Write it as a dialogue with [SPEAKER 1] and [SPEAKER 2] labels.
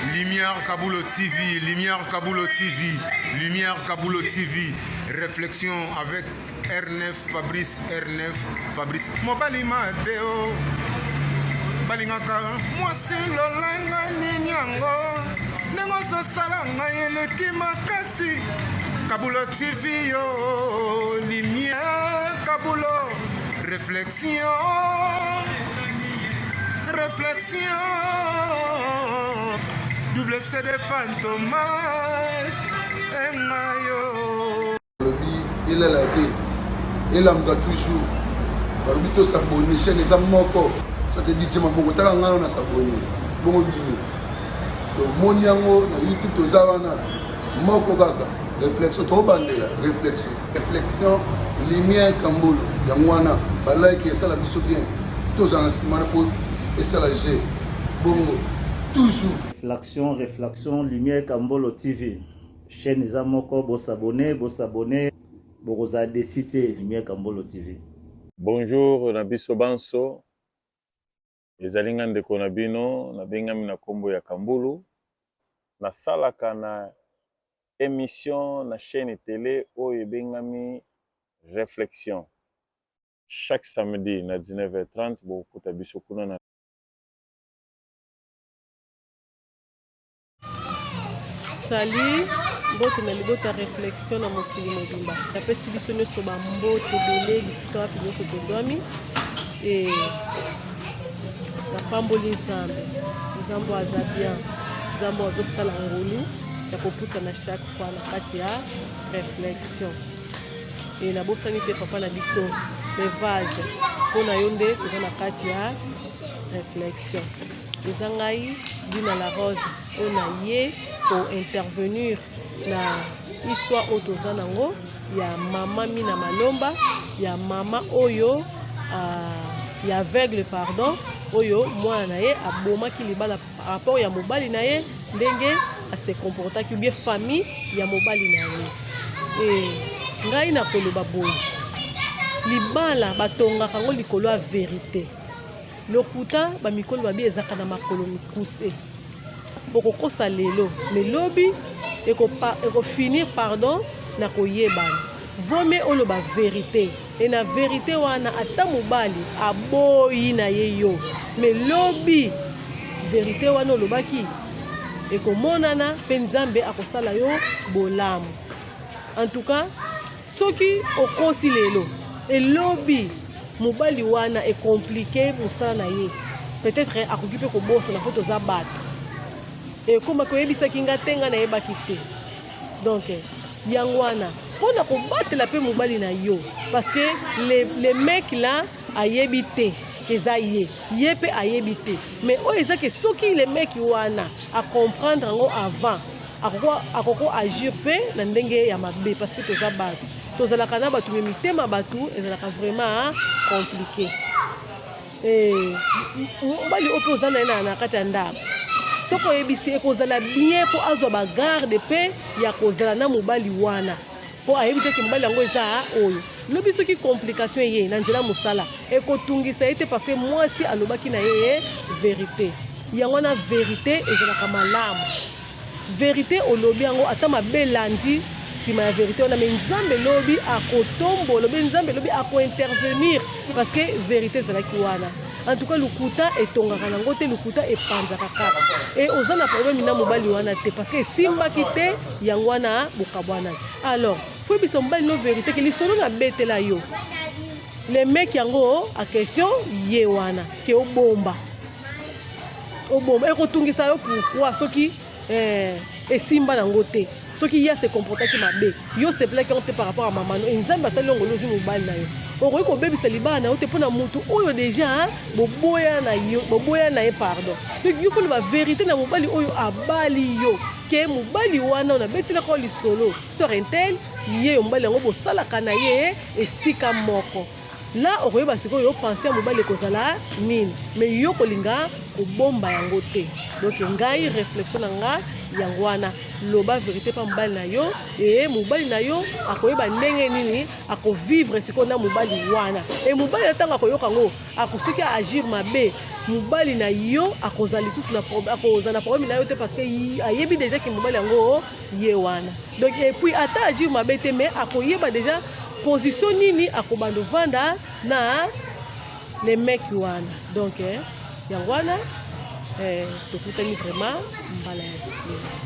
[SPEAKER 1] Lumière Kabulo TV, Lumière Kabulo TV, Lumière Kabulo TV, réflexion avec R9 Fabrice R9 Fabrice mobali mabe o balingaka mwasi lolenge nini yango ndenge ozosala ngai eleki makasi Kabulo TV yo Lumière Kabulo réflexion réflexion double CD Fantomas engayo
[SPEAKER 2] balobi elala te elamuka toujours balobi tosabone chaîne eza moko ça c'est DJ maboko taka ngai na sabone bongo bino tomoni yango na youtube toza wana moko kaka réflexion tobandela réflexion réflexion lumière kambolo yango wana balike esala biso bien tozala na nsima na mpo esala g bongo toujours
[SPEAKER 3] Réflexion, réflexion, Lumière Kambolo TV. Chaîne eza moko, bosabone, bosabone, bokozala déçus te. Lumière Kambolo TV.
[SPEAKER 4] Bonjour na biso banso, ezali nga ndeko na bino, nabengami na nkombo ya Kambulu. Nasalaka na émission na chaîne télé oyo ebengami Réflexion. Chaque samedi na 19h30 bokokuta biso kuna na
[SPEAKER 5] Salut, mbote na libota réflexion na mokili mobimba. Napesi biso nyonso bambote ebele bisika wapi nyonso tozwami. E napamboli Nzambe, Nzambe aza bien, Nzambe azosala ngolu ya kopusana chaque fois na kati ya réflexion. E nabosani te papa na biso le vase, mpo na yo nde toza na kati ya réflexion. Eza ngai Dina la Rose oyo na ye ko intervenir na histoire oyo toza nango ya mama Mina Malomba, ya mama oyo ya aveugle, pardon, oyo mwana na ye abomaki libala par rapport ya mobali na ye, ndenge ase comportaki, ou bien famille ya mobali na ye. E ngai nakoloba boye, libala batongaka yango likolo ya vérité. Lokuta, bamikolo babi, ezalaka na makolo mikuse. Okokosa lelo, mais lobi ekofinir, pardon, na koyebana. Vaut mieux oloba vérité, e na vérité wana, ata mobali aboyi na ye yo, mais lobi vérité wana olobaki ekomonana, mpe Nzambe akosala yo bolamu. En tout cas, soki okosi lelo, elobi mobali wana ecompliquer mosala na ye, peut-être akoki mpe kobosana, mpo toza bato. Ekomaki oyebisaki nga te, nga nayebaki te. Donc yango wana, mpona kobatela mpe mobali na yo, parce que le mec là ayebi te eza ye, ye mpe ayebi te. Mais oyo eza ke soki le mec wana acomprendre yango avant, akoko agir mpe na ndenge ya mabe, parce que toza bato, tozalaka na bato, mais mitema bato ezalaka vraiment compliqué. Mobali oyo mpe oza na ye na kati ya ndako, soki oyebisi, ekozala bien mpo azwa bagarde mpe ya kozala na mobali wana, mpo ayebi te ke mobali yango eza oyo. Lobi soki complication eye na nzela mosala, ekotungisa ye te, parce que mwasi alobaki na ye vérité. Yango wana vérité ezalaka malamu. Vérité olobi yango, ata mabe elandi nsima ya vérité wana, mais Nzambe elobi akotombola, obe Nzambe elobi akointervenir, parce que vérité ezalaki wana. En tout cas, lokuta etongaka nango te, lokuta epanzaka kaka. E oza na problème na mobali wana te, parce que esimbaki te, yango wana bokabwanaki. Alors faut yebisa mobali no vérité ke lisolo nabetela yo, le mec yango a question ye wana ke obomba, obomba ekotungisa yo. Pourquoi? Soki esimba nango te, soki ye ase comportaki mabe, yo sepelaki yango te par rapport à mama no, Nzambe asali yango, ozwi mobali na yo, okoki kobebisa libala na yo te mpona motu oyo déjà boboya na yo, boboya na ye, pardon. Donc yo faut loba vérité na mobali oyo abali yo, ke mobali wana oyo nabetelaka yo lisolo to un tel, ye yo mobali yango bosalaka na ye esika moko. La okoyeba sikoyo yo pense ya mobali ekozala nini, mais yo kolinga kobomba yango te. Donc ngai réflexion na nga yango wana, loba vérité pa mobali na yo, e mobali na yo akoyeba ndenge nini akovivre sikoyo na mobali wana. E mobali na ntango akoyoka yango, akosoki agir mabe, mobali na yo akozala lisusu na akozala na problème na yo te, parce que ayebi déjà ke mobali yango ye wana. Donc et puis ata agir mabe te, mais akoyeba déjà position nini akobanda ovanda na le mec wana. Donc yango wana, tokutani vraiment mbala ya nsima.